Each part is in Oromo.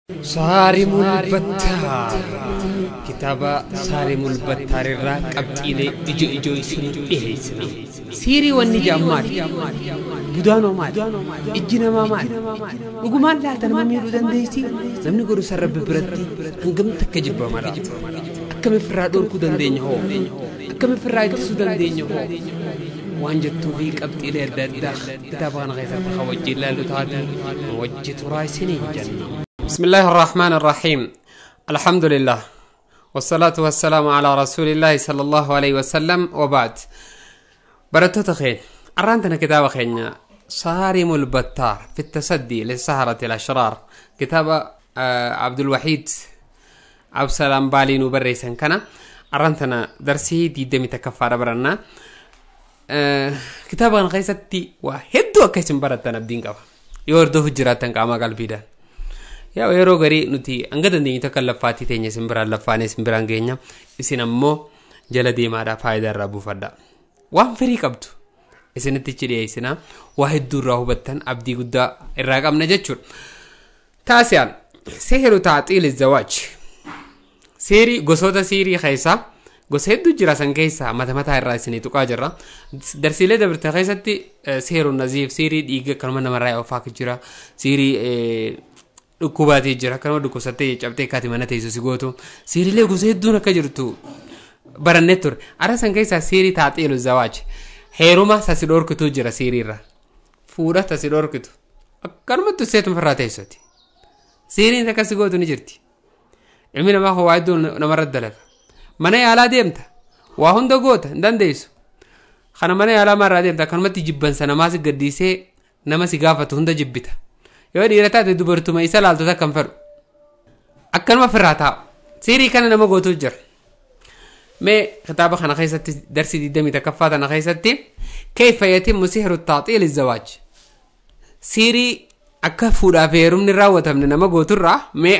Saarimul Battaar kitaaba Saarimul Battaar irraa qabxiilee ijoo ijoo isinii dhiheessina. Siirii wanni jedhan maali? Budaanoo maali? Ijji namaa maali? Dhugumaan laata nama miidhuu dandeessi? Namni godhu san Rabbi biratti hangam takka jibbama laata? Akkam ofirraa dhorkuu dandeenya hoo? Akkam ofirraa ittisuu dandeenya hoo? Waan jettuu fi qabxiilee adda addaa kitaaba kana keessatti kan wajjin ilaallu taate wajji turaa isiniin jenna. بسم الله الرحمن الرحيم الحمد لله والصلاة والسلام على رسول الله صلى الله عليه وسلم وبعد برتوت خير أرانتنا كتاب خيرنا صارم البتار في التسدي للسهرة الأشرار كتاب عبد الوحيد عبد السلام بالي نبريسن كان أرانتنا درسي دي دمي تكفار برنا كتابا خيستي وهدو كيسن برتنا بدين قبا يوردو هجراتن قاما قلبي yaa yeroo garii nuti hanga dandeenyu takka laffaatii teenya isin biraan laffaanee isin biraan geenya isin ammoo jala deemaadhaa faayidaa irraa buufadha. Waan firii qabdu isinitti ichi dhiyeessinaa waa hedduu irraa hubattan abdii guddaa irraa qabna jechuudha. Taasiyaan seeru taaxiili zawaaj seerii gosoota siirii keessaa gosa hedduu jira san keessaa mata mataa irraa isinii tuqaa jirra. Darsiilee dabarte keessatti seeru naziif siirii dhiiga kanuma namarraa ofaak jira siirii dhukkubaatii jira akkanuma dhukkubsattee cabtee akkaati mana teessu si gootu siiriilee gosa hedduun akka jirtu barannee ture ara san keessaa siirii taaxiilu zawaaj heeruma sasi dhorkitu jira siiriirra fuudha tasi dhorkitu akkanumatti seetuma irraa teessoti siiriin akkas gootu ni jirti ilmi namaa waa hedduun namarra dalaga mana yaalaa deemta waa hunda goota hin dandeessu kana mana yaalaa maarraa deemta akkanumatti jibbansa namaa si gaddiisee nama si gaafatu hunda jibbita. Yoo dhiira taate dubartuma isa laaltota kan fedhu akkanuma ofirraa taa'u siirii kana nama gootu jira. Mee kitaaba kana keessatti darsii 21ffaa tana keessatti kayfa yatimmu sihru taaxiili zawaaj siirii akka fuudhaaf heerumni raawwatamne nama gooturraa mee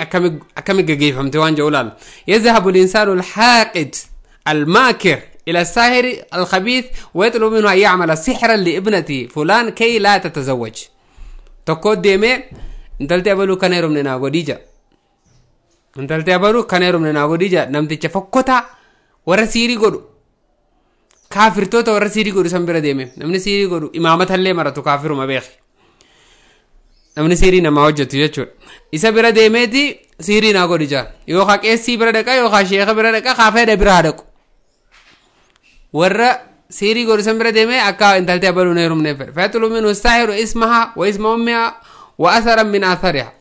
akkami gaggeeffamte waan jedhu ilaalla. Yazhabu linsaanu alxaaqid almaakir إلى الساهر الخبيث ويطلب منه أن يعمل سحرا لابنته فلان كي لا تتزوج. Tokko deemee intalti abaluu kana heerumne naa godhii jedha. Intalti abaluu kana heerumne naa godhii jedha. Namticha fokkotaa warra siirii godhu kaafirtoota warra siirii godhu san bira deeme. Namni siirii godhu imaamatallee maratu kaafiruma beeki. Namni siirii namaa hojjetu jechuudha. Isa bira deemeeti siirii naa godhi jedha. Yookaan qeessii bira dhaqa yookaan sheeka bira dhaqa kaafeedha bira haa dhaqu. Warra siirii godhu san bira deemee akka intalti abaluu na heerumne fedhe. Fayatlu minhu saahiru ismaha wa isma ummiha wa atharan min athariha.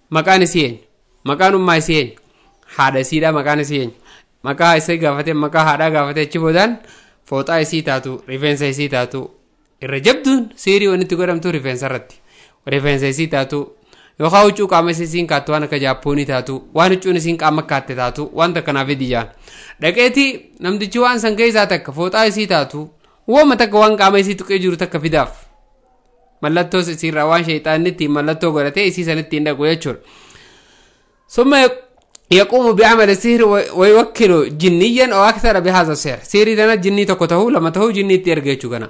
Maqaan isii eenyu? Maqaan ummaa isii eenyu? Haadha isiidha maqaan isii eenyu? Maqaa isii gaafatee maqaa haadhaa gaafatee achi boodaan fooxaa isii taatu rifeensa isii taatu irra jabduun siirii wanni itti godhamtu rifeensa irratti. Rifeensa isii taatu yookaan huccuu qaama isii isiin kaattu waan akka jaappoonii taatu waan huccuun isiin qaama kaatte taatu wanta kanaaf hidiyaan. Dhaqeeti namtichi waan san keessaa takka fooxaa isii taatu wooma takka waan qaama isii tuqee jiru takka fidaaf. Mallattoo isiirraa waan sheexaanni ittiin mallattoo godhatee isii san ittiin dhaqu jechuudha. Summa yaquumu bi'amali sihri wa yuwakkilu jinniyyan aw akthara bihaadha sihr. Siirii tana jinnii tokko tahuu lama tahuu jinnii itti erga jechuu kana.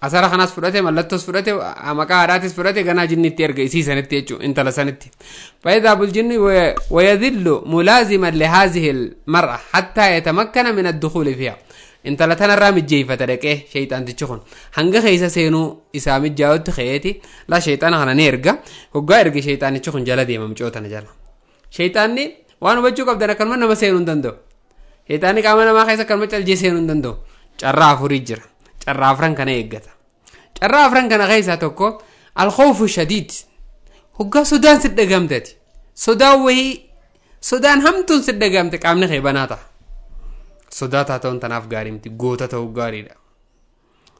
Asara kanas fudhate mallattoos fudhate maqaa haadhaatis fudhate ganaa jinniitti erga isii sanitti jechuudha intala sanitti. فيذهب الجن ويذل ملازما لهذه المرأة حتى يتمكن من الدخول فيها. Intala tanarraa mijjeeffata dhaqee sheexaantichi kun hanga keessa seenuu isaa mijjaa'utti ka'eeti laa sheexaana kana ni erga hoggaa erge sheexaanichi kun jala deema mucoo tana jala. Sheexaanni waan hubachuu qabdan akkanuma nama seenuu hin danda'u. Sheexaanni qaama namaa keessa akkanuma caljee seenuu hin danda'u. Carraa afurii jira. Carraa afran kana eeggata. Carraa afran kana keessaa tokko alkhawfu shadiid hoggaa sodaan si dhagamteeti. Sodaan wayii sodaan hamtuun si dhagamte qaamni kee banaa ta'a. Sodaa ta'uun tanaaf gaarii miti goota ta'uu gaariidha.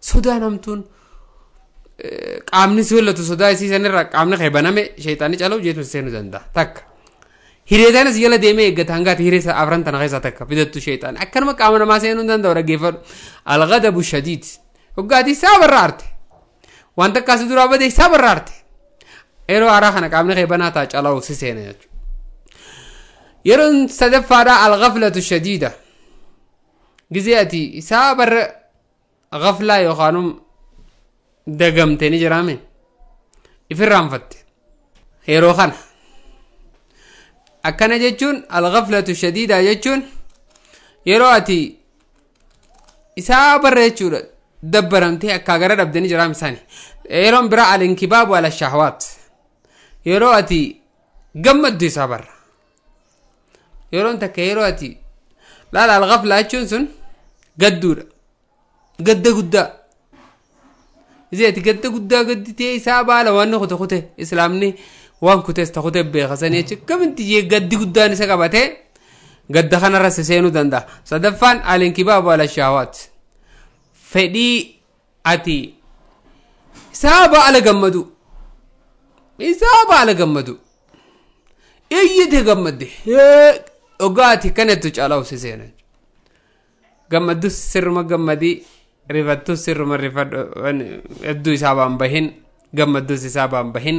Sodaan hamtuun qaamni si hollatu sodaa isii sanirraa qaamni kee baname sheexaanni caluu jeetu seenuu danda'a takka. Hireetaanis jala deemee eeggata hangaati hiree afran tana keessaa takka fidattu sheexaanni akkanuma qaama namaa seenuu hin danda'u dhaggeeffadhu. Alghadabu shadiid hoggaatii isaa barraa arte. Waan takka asi duraa bade isaa barraa arte. Yeroo haaraa kana qaamni kee banaa ta'a cala'u si seena jechuudha. Yeroon sadaffaadhaa alghaflatu shadiida. Gizee ati isaa barra ghaflaa yookaanum dagamte ni jiraame ifirraanfatte. Yeroo kana akkana jechuun alghaflatu shadiida jechuun yeroo ati isaa barra jechuudha dabbaramtee akkaa gara dhabdanii jiraam isaani. Yeroon biraa alinkibaabu ala shahwaat, yeroo ati gammaddu isaa barra. Yeroon takka yeroo ati laala alghafla jechuun sun gadduudha, gadda guddaa. Isee ati gadda guddaa gadditee isaa baala waan kute kute islaamni waan kutes ta kute beekasanii jechuudha. Kaminti jee gaddi guddaan isa qabatee gadda kanarra seenuu danda'a. Sadaffaan alinkibaabu ala shahwaat, fedhii ati isaa baala gammadu, isaa baala gammadu iyyite gammadde dhugaa ati kanattu caalaa si seena. Gammaddus sirruma gammadii, rifattus sirruma rifadhu, hedduu isaa baan bahin, gammaddus isaa baan bahin,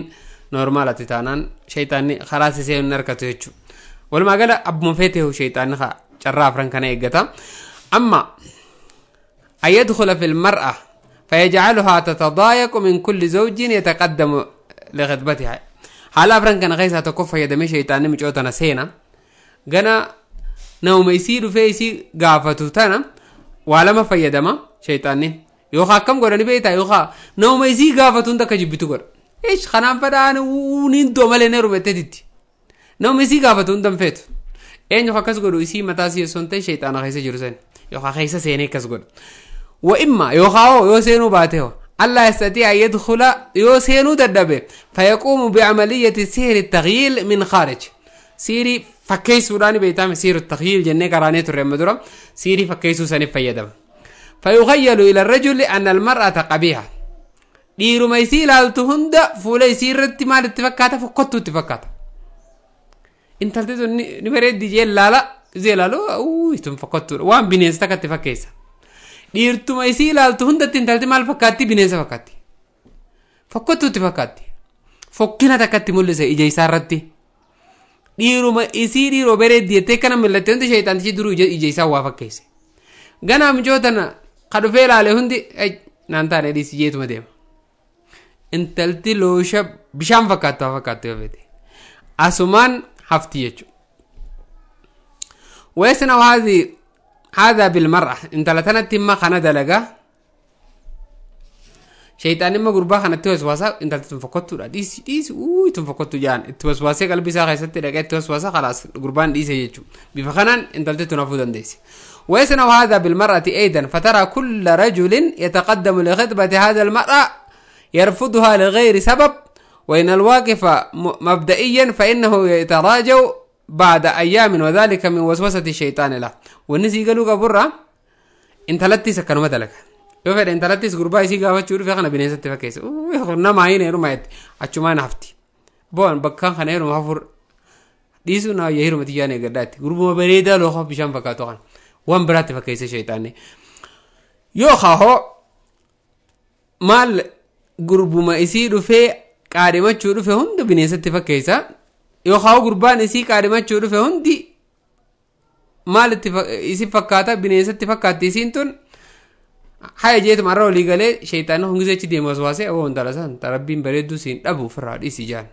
normaal ati taanaan shayxaanni karaa si seenu hin harkatu jechuudha. Walumaa gala abbuma feeteehu shayxaanni carraa afran kana eeggata. Amma أن يدخل في المرأة فيجعلها تتضايق من كل زوج يتقدم لخطبتها. حالا أفران كان غيسا تكفى يدمي شيطان مجوتنا سينا غنا نوم يسير في قافتو تانا وعلما فيدما شيطاني يوخا كم قراني بيتا يوخا نوم يسير قافتو اندك جبتو قر ايش خنان فدان ونين دومالي نيرو بتدتي نوم يسير قافتو اندم فيتو اين يوخا كس قرو يسي متاسي سنتي شيطان غيسا جرسين يوخا غيسا سيني كس قر. وإما يوخاو يوسينو باتهو ألا يستطيع يدخل يوسينو ددبه فيقوم بعملية سير التغييل من خارج. سيري فكيسو راني بيتام سير التغييل جنة قرانية الرمدرة سيري فكيسو سنف فيدم فيخيل إلى الرجل أن المرأة قبيحة. ديرو ما يسيل هند فولا يسير التمال التفكاته فقطو التفكاته انت التزو نبريد دي جيل لا لا زي لا لو اوه تنفقطو وان بنيستك التفكيسة dhiirtuma isii ilaaltu hundatti intalti maal fakkaatti? Bineensa fakkaatti, fokkottuutti fakkaatti, fokkina takkatti mul'isa ija isaa irratti. Dhiiruma isii dhiiroo bareeddi jettee kana millattee hundi shayxaantichi duruu ija isaa waa fakkeesse. Ganaa mucoo tana ka dhufee ilaale hundi naan taane dhiisi jeetuma deema. Intalti loosha bishaan fakkaattu haa fakkaattu yoo feete asumaan hafti jechuudha. Weessina waazii هذا بالمرأة انت لا تنتم خنا دلقة شيطان ما قربا خنا توسواسا انت تنفقتو ديس ديس اوي تنفقتو جان توسواسا قلبي سا خيست دلقة توسواسا خلاص قربان ديس يجو بفخنان انت تنفذ ديس. ويسنو هذا بالمرأة أيضا فترى كل رجل يتقدم لخطبة هذا المرأة يرفضها لغير سبب، وإن الواقف مبدئيا فإنه يتراجع بعد أيام وذلك من وسوسة الشيطان له. والناس قالوا قبرة انت لتي سكنوا مثلك يوفر انت لتي غربا يسي غاف تشور في خنا بنيسة تفكيس وخنا ما هين يرو مايت اچما نفتي بون بكان خنا يرو مافور ديسو نا يهيرو متيانه غدات غربو بريدا لو خف بشام فكاتو خان وان برات فكيس الشيطان يو خاهو مال غربو ما يسي دفه قادمچو دفه هند بنيسة تفكيسا yookaan gurbaan isii qaadhimachuu dhufe hundi maal itti fakkaata? Bineensatti fakkaatti isiin tun haya jeetuma irra olii galee shayxaanni hungisee achi deema waswaasee oo intala san rabbiin bareedduu siin dhabu ofirraa dhiisi jaan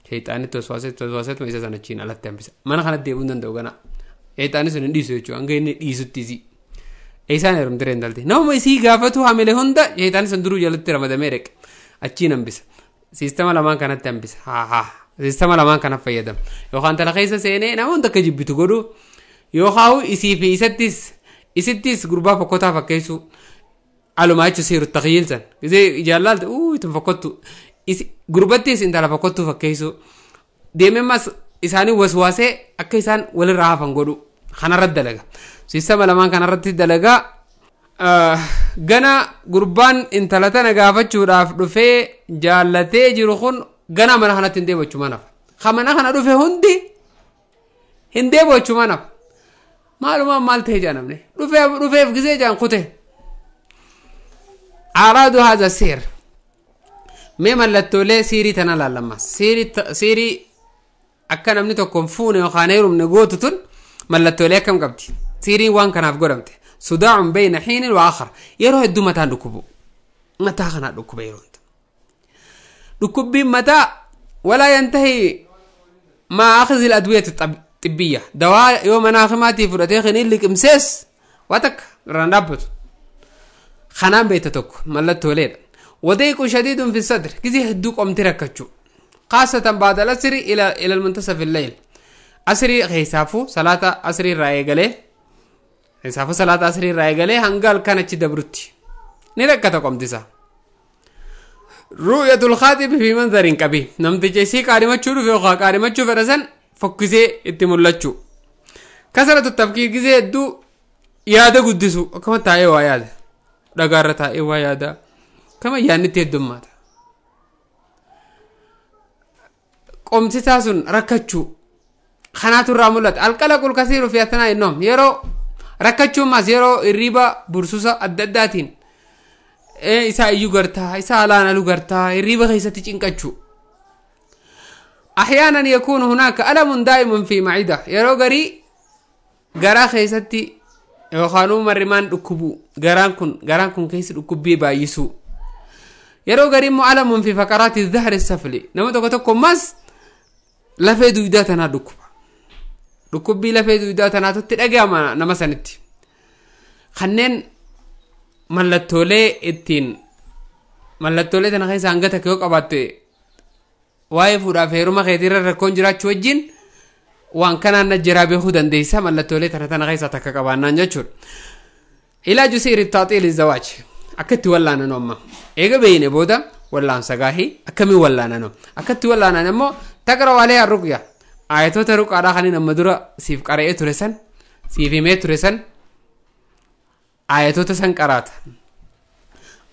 shayxaanni waswaasee waswaaseetuma isa sana achiin alatti hambisa. Mana kanatti deebi'uu hin danda'u gana shayxaanni sun hin dhiisu jechuudha hanga inni dhiisutti isii isaan heerumtire intalti nama isii gaafatu hamile hunda shayxaanni sun duruu jalatti ramadamee dhaqe achiin hambisa. Siistama lamaan kanatti hambisa. Haa haa sistema lamaan kana fayyadam yookaan tala keessa seenee nama hunda akka jibbitu godhu yookaan isii fi isittis gurbaa fokkotaa fakkeessu alumaa jechuun seeru takhyiil san gisee ijaan tun fokkottu gurbattis intala fokkottuu fakkeessu deemee mas isaanii waswaasee akka isaan walirraa hafan godhu kanarratti dalaga. Sistema lamaan kanarratti dalaga. Gana gurbaan intala tana gaafachuudhaaf dhufee jaallatee jiru kun gana mana kanatti hin deebi'achuu manaaf. Mana kana dhufe hundi hin deebi'achuu manaaf. Maalumaan maal ta'e jaa namni dhufeef gisee jaan kute. Araadu haza seer mee mallattoolee siirii tana laallamma. Siirii akka namni tokko hin fuune yookaan heerumne gootu tun mallattoolee akkam qabdi? Siiriin waan kanaaf godhamte. Sudaacun bayna xiinin wa aakhar yeroo hedduu mataan dhukkubu mataa kanaa dhukkuba yeroo dhukkubbiin mataa ولا ينتهي مع أخذ الأدوية الطبية دواء يوم أنا خماتي فرتي خنين لك امسيس واتك رنابت خنان بيتتك ملت وليد وضيق شديد في الصدر كذي هدوك أم تركتشو خاصة بعد الأسر إلى المنتصف الليل أسري خيسافو صلاة أسري رايقلي خيسافو صلاة أسري رايقلي هنقال كانت دبرتي نركتك أم تسا رؤية الخاطب في منظر كبير نمتجي سي قارمتشو في قارمتشو فرسن فكسي اتملتشو كسرة التفكير كذي هدو yaada guddisu akkama taa'ee waa yaada dhagaarra taa'ee waa yaada kama yaadni heddummaata qomsisaa sun rakkachuu kanaatu irraa mul'ata alqalaqul kasiiru fi athnaa innoom yeroo rakkachuun maas yeroo hirriba bursusa adda addaatiin isaa iyyuu gartaa isaa alaan aluu gartaa hirriba keessatti cinqachuu أحيانا يكون هناك ألم دائم في معدة yeroo garii garaa keessatti yookaan marrimaan dhukkubuu garaan kun keessi dhukkubbii baay'isuu yeroo garii immoo alamuun fi faqaraati zahri safli nama tokko tokko ammas lafee dugdaa tanaa dhukkuba dhukkubbii lafee dugdaa tanaatutti dhaga'ama nama sanitti kanneen mallattoolee ittiin mallattoolee tana keessa hanga takka yoo qabaatte waa'ee fuudhaaf heeruma keetiirra rakkoon jiraachuu wajjin waan kanaan na jiraa beekuu dandeessa mallattoolee tana tana keessaa takka qabaannaan jechuudha. Ilaaju siiri taaxiili zawaaj akka itti wallaanan amma eega beeyne booda wallaansa gaahii akkamiin wallaanan akka itti wallaanan immoo taqra waalee arruqya ayatoota ruqaadhaa kan amma dura siif qara'ee ture san siif himee ture san ayatoota san qaraata.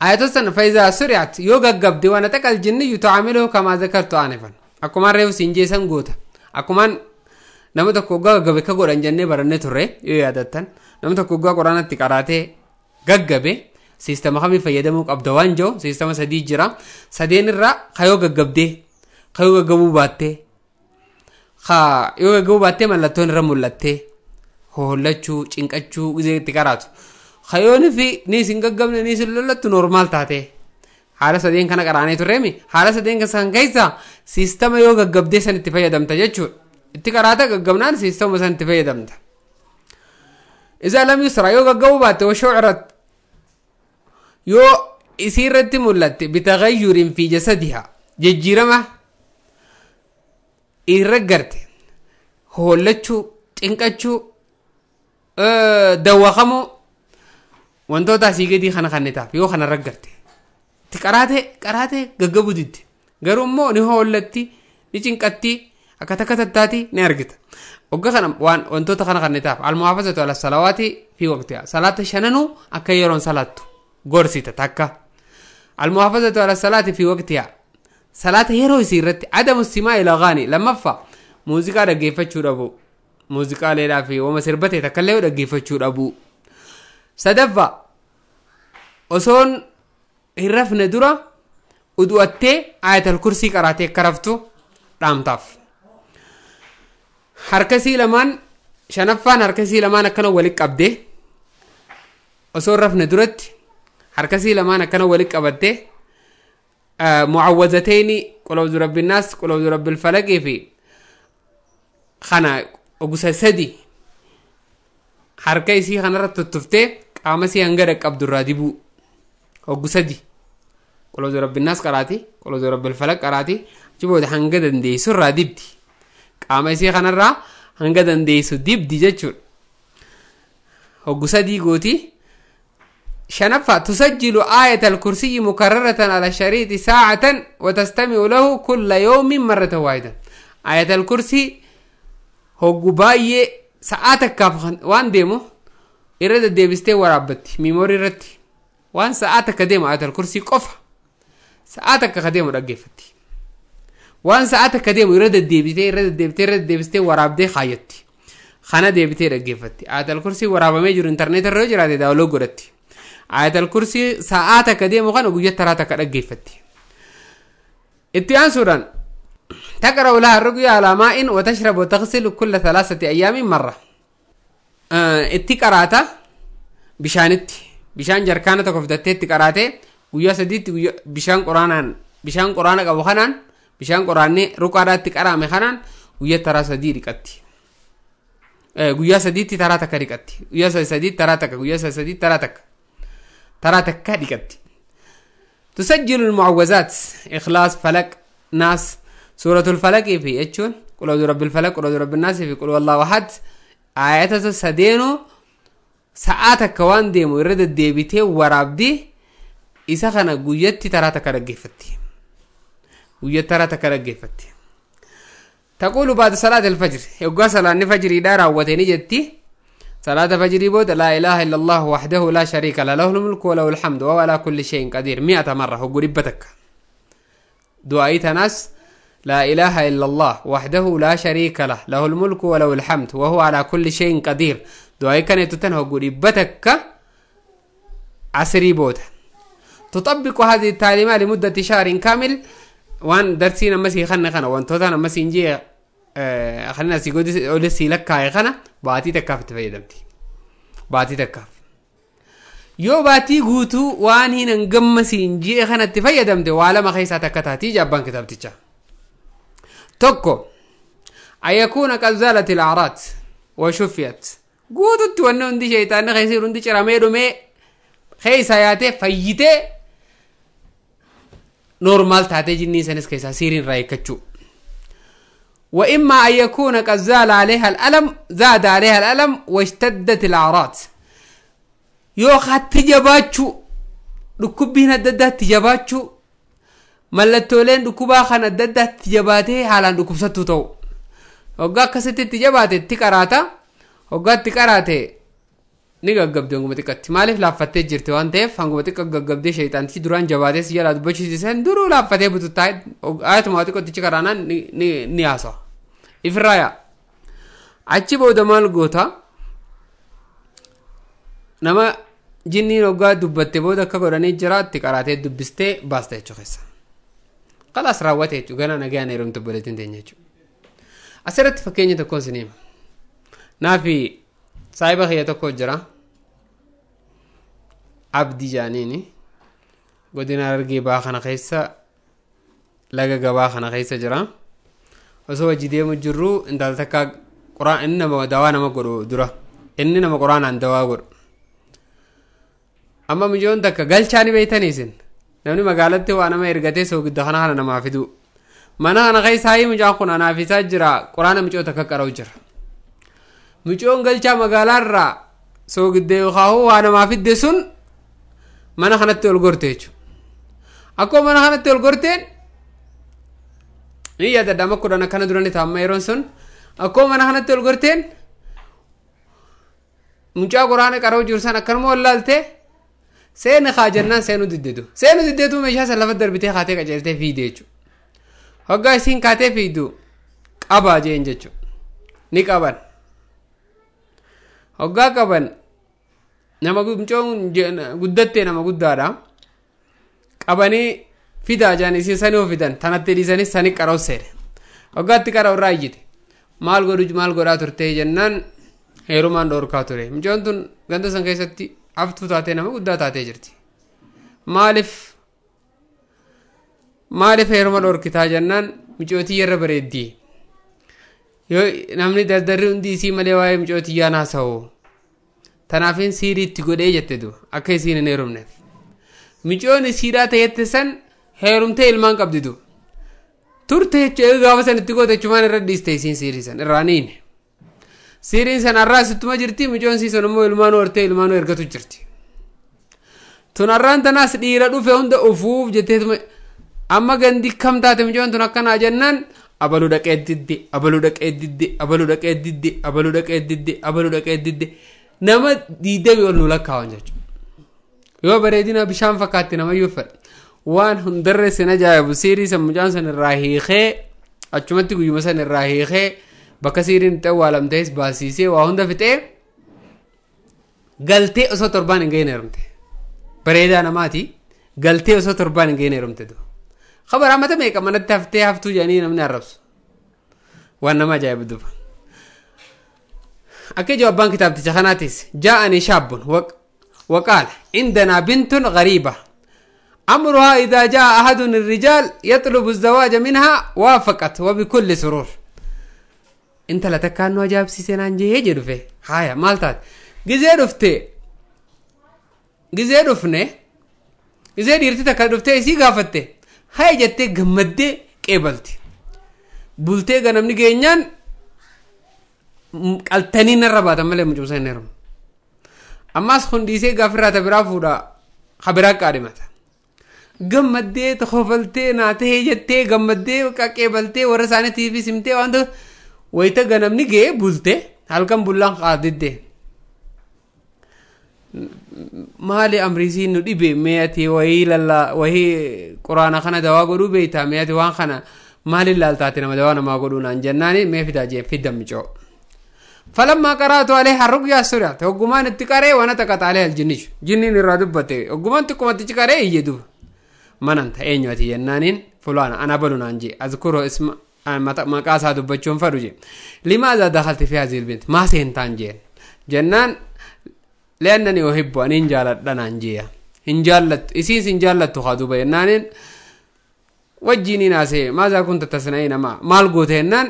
Ayatoota san fayzaa suri'at yoo gaggabde waan taqal jinni yutu'amiluhu kamaa zakartu aanifan akkumaan reefu siin jeesan goota akkumaan nama tokko waggaa gaggabe akka godhan jennee barannee turre yoo yaadattan nama tokko waggaa quraanatti qaraatee gaggabe siistama kamii fayyadamuu qabda waan jiru siistama sadii jira sadeen irraa kayoo gaggabdee kayoo gaggabuu baattee yoo gaggabuu baattee mallattoon irra mul'attee hohollachuu cinqachuu gisee itti qaraatu kayoon fi ni isin gaggabne ni isin lollattu normaal taate haala sadeen kana qaraanee turreemi haala sadeen san keessa siistama yoo gaggabdee san itti fayyadamta jechuudha. Itti qaraata gaggabnaan siistama san itti fayyadamta. Isa lam yusra yoo gaggabuu baatte washuucirat yoo isii irratti mul'atte bitaghayyurin fi jasadiha jijjiirama irra garte hollachuu cinqachuu dawwaqamuu wantoota asii gadii kana kannitaaf yoo kana irra garte itti qaraate gaggabuu didde garuu immoo ni hollatti ni cinqatti akka takka tattaati ni argita wagga kana waan wantoota kana kannitaaf almuhaafazatu ala salawaati fi waqtiha salaata shananuu akka yeroon salaattu gorsita takka almuhaafazatu ala salaati fi waqtiha salaata yeroo isii irratti adamu simaa ila gaani lammaffaa muuziqaa dhaggeeffachuu dhabu muuziqaaleedhaa fi wama sirbate takkallee dhaggeeffachuu dhabu sadaffaa osoon hin rafne dura udu'attee ayatal kursii qaraatee akka raftu dhaamtaaf. Harkasii lamaan shanaffaan harkasii lamaan akkana walitti qabdee osoo rafne duratti harkasii lamaan akkana walitti qabattee mucawwazateyni qul a'uuzu rabbinnaas qul a'uuzu rabbil falaqii fi kana ogusa sadi harka isii kanarra tuttuftee qaama isii hanga dhaqqabdu irraa dibuu ogu sadi qul a'uuzu rabbinnaas qaraati qul a'uuzu rabbil falaq qaraati achi booda hanga dandeessu irraa dibdi qaama isii kanarraa hanga dandeessu dibdi jechuudha. Hoggu sadii gooti. Shanaffaa tusajjilu aayata alkursiyyi mukarraratan ala shariixi saacatan watastami'u lahu kulla yawmin marratan waahidan. Aayata alkursii hoggu baay'ee sa'aa takkaaf waan deemu irra deddeebistee waraabbatti miimoorii irratti waan sa'aa takka deemu aayata alkursii qofa sa'aa takka ka deemu dhaggeeffatti. Waan sa'aa takka deemu irra deddeebitee irra deddeebitee irra deddeebistee waraabdee kaayyatti. Kana deebitee dhaggeeffatti. Ayatal kursii waraabamee jiru intarneet irra yoo jiraate daawuloo godhatti. Ayatal kursii sa'aa takka deemu kana guyyaa taraa takka dhaggeeffatti. Itti aansuudhaan taqra'u laha ruqyaa alaa maa'in wa tashrabu wa taghsilu kulla thalathati ayyaamin marra. Itti qaraata bishaanitti. Bishaan jarkaana tokko fidattee itti qaraatee guyyaa sadiitti bishaan qoraanaan bishaan qoraana qabu kanaan Bishaan quraanni ruqaadhaatti qaraame kanaan guyyaa taraa sadii dhiqatti. Guyyaa sadiitti taraa takka dhiqatti. Guyyaa sadiitti taraa takka. Guyyaa sadiitti taraa takka. Taraa takka dhiqatti. تسجل المعوذات إخلاص، فلق، ناس، سورة الفلق في يجون قل أعوذ برب الفلق، قل أعوذ برب الناس في قل والله أحد. آيات سدينو ساعات كوان ديمو يرد الديبتي ورابدي إذا خنا قيتي ترى تكرجفتي قيت ترى تكرجفتي. تقول بعد صلاة الفجر يقول صلاة الفجر إدارة وتني جتي صلاة الفجر بود لا إله إلا الله وحده لا شريك له له الملك وله الحمد وهو على كل شيء قدير 100 مرة وقربتك دعاء ناس لا إله إلا الله وحده لا شريك له له الملك وله الحمد وهو على كل شيء قدير. دعاء كانت تنهو قربتك عسري بود. تطبق هذه التعليمات لمدة شهر كامل. وان درسينا مسي خنا خنا وان توتنا مسي نجي خلينا سيقول أولسي لك هاي خنا باتي تكاف تفيدمتي باتي تكاف يو باتي قوتو وان هنا نقمسي نجي خنا تفيدمتي وعلى ما خيسا تكتاتي جابان كتابتي توكو أن يكون قد زالت الأعراض وشفيت قوتو توانو اندي شيطان خيسير اندي شراميرو مي خيسا ياتي فيتي نورمال تاتي جني سنس كيسا سيرين رايكتشو. وإما أن يكون قد زال عليها الألم زاد عليها الألم واشتدت الأعراض. يو خات تجباتشو ركوبين الددة تجباتشو ملتولين ركوبا خان الددة تجباتي حالا ركوب ستو تو وقا كست تجباتي تكراتا وقا تكراتي ni gaggabde hanguma xiqqatti maaliif laaffattee jirti waan ta'eef hanguma xiqqa gaggabdee shayxaantichi duraan jabaatee si jalaa dubbachiisisan duruu laaffatee bututtaa ayatuma xiqqottichi karaanaan ni haasawa ifirraa yaa. Achi booda maal goota nama jinniin hoggaa dubbatte booda akka godhanii jira itti qaraatee dubbistee baasta jechuu keessa. Khalaas raawwate jechuu ganaa nagaan heerumtu obboleettiin teenya jechuu. Asirratti fakkeenya tokkoon isin hima. Naafi saahiba kiyya tokko jira. Abdii jaaniini godina Harargee ba'aa kana keessa laga gabaa kana keessa jira. Osoo hojii deemu jirru intala takka quraan inni nama dawaa nama godhu dura inni nama quraanaan dawaa godhu. Amma mijoon takka galchaa ni beeytanii isin namni magaalatti waa nama ergatee soogidda kana kana namaa fidu. Mana kana keessa hayi mucaan kun anaaf isaa jira quraana micoo takka qara'u jira. Micoon galchaa magaalaarraa soogidda yookaan waa namaa fidde sun mana kanatti ol gorte jechuudha. Akkuma mana kanatti ol gorteen ni yaadadha amma kudhan akkana durani taa'amma yeroon sun akkuma mana kanatti ol gorteen mucaa quraana qara'u jiru san akkanuma wallaalte seeni haa jennaan seenuu diddeetu. Seenuu diddeetu meeshaa san lafa darbitee kaatee qajeeltee fiide jechuudha. Hoggaa isiin kaatee fiidu qabaa jeen jechuudha. Ni qaban. Hoggaa qaban nama mucoon guddattee nama guddaadha. Qabanii fidaa jaan isiin sanii of fidan tanatti dhiisanis sanii qara'u seene. Hoggaatti qara'u irraa iyyite. Maal godhu maal godhaa turte jennaan heerumaan dhoorkaa ture. Mucoon tun ganda san keessatti haftuu taatee nama guddaa taatee jirti. Maaliif heeruma dhoorkitaa jennaan mucootii irra bareeddii. Yoo namni dardarri hundi isii malee waa'ee mucootii yaan haasa'u. Tanaafin siiriitti godhee jette du akka isiin hin heerumneef. Micoon isiidhaa ta'etti san heerumtee ilmaan qabdi du. Turte jechuun gaafa san itti goote jechuun irra dhiiste isiin siirii san irraa niin. Siiriin san har'aa sittuma jirti micoon sii sun immoo ilmaan hortee ilmaan ergatu jirti. Tun har'aan tanaas dhiira dhufe hunda ufuuf jetteetuma amma gandi kam taate micoon tun akkanaa jennaan abaluu dhaqee didde abaluu dhaqee didde abaluu dhaqee didde abaluu dhaqee didde abaluu dhaqee didde nama 20 ol nu lakkaawan jechuudha. Yoo bareedina bishaan fakkaatti namayyuu fedha. Waan hundarra isin ajaa'ibu siirii san mucaan san irraa hiikee achumatti guyyuma san irraa hiikee bakka siiriin itti awwaalamtees baasiisee waa hunda fixee galtee osoo torbaan hin gahin heerumte. Bareedaa namaati galtee osoo torbaan hin gahin heerumte du. Khabaraa mata meeqa manatti haftee haftuu jedhanii namni arrabsu. Waan nama ajaa'ibu duba. Akka jawaabaan kitaabticha kanaatis jaa'anii shaabbun waqaala indanaa bintun gariiba أمرها إذا جاء أحد الرجال يطلب الزواج منها وافقت وبكل سرور. انت لا تكانو أجاب سيسنان جيه جدفه هايا مالتات جزي رفته جزي رفنه جزي ديرتي تكا رفته إسي غافته هاي جته غمده قبلتي بولتي غنمني جينيان qaltanii narra baatan malee mucumsa hin heerumu. Ammaas kun dhiisee gaafirraa ta biraa fuudha kabiraa qaadhimata. Gammaddee tofaltee naatee jettee gammaddee qaqqeebaltee warra isaaniitiif simtee waan ta'u wayita ganamni ga'ee bulte halkan bullaan qaadiddee. Maali amriisii nu dhibe mee ati wayii lallaa wayii quraana kana dawaa godhuu beektaa mee ati waan kana maaliin laaltaati nama dawaa namaa godhuu naan jennaani mee fidaa jee fidda micoo. فلما قرأت عليها الرقية سرعت وقمان التقري ونطقت عليها الجنيش جنين الرادبة وقمان تقوم التقري يدوب من أنت أين يأتي ينانين فلان أنا بلون أنجي أذكره اسم ما قاسها دبتشون فرجي لماذا دخلت في هذه البنت ما سينتانجين جنان لأنني أحب أن إنجالت لنا أنجيا إنجالت إسيس إنجالت تخاذب ينانين وجيني ناسي ماذا كنت تصنعين ما مال قوتهنان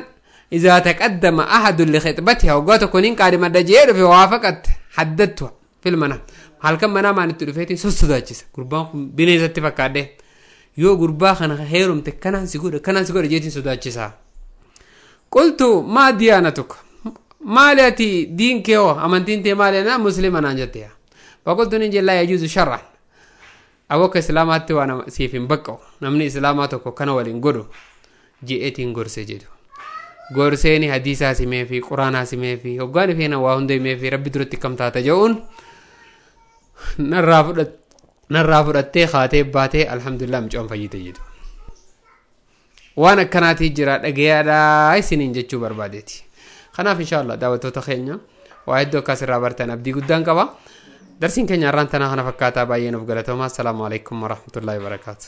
إذا تقدم أحد لخطبتها وقالت كونين قادمة دجير في وافقت حددتها في المنام هل كم منام عن التلفيتين سوسداچس قربان بنيزة تفكاده يو قربا خنا خيرم تكنان سيغور كنان سيغور جيتين سوداچسا قلت ما ديانتك ما لاتي دين كيو امنتين تي مالنا مسلما انجتيا فقلت نجي لا يجوز شرعا اوك اسلامات وانا سيفين بقو نمني اسلاماتك كان ولين غدو جيتين غرسه جيدو gorseeni hadiisaa simee fi quraanaa simee fi hoggaan ifeena waa hunda himee fi rabbi duratti kam taata je'uun narraa fudhattee kaatee baatee alhamdulillah mucaan fayyite jedhu. Waan akkanaatii jira dhagayaadhaa isiniin jechuu barbaadeeti. Kanaaf inshaallah daawwattoota keenya waa hedduu akkas irraa bartan abdii guddaan qaba. Darsiin keenya har'aan tanaa kana fakkaataa baay'ee nuuf galatooma. Assalaamu alaikum warahmatullaahi wabarakaatu.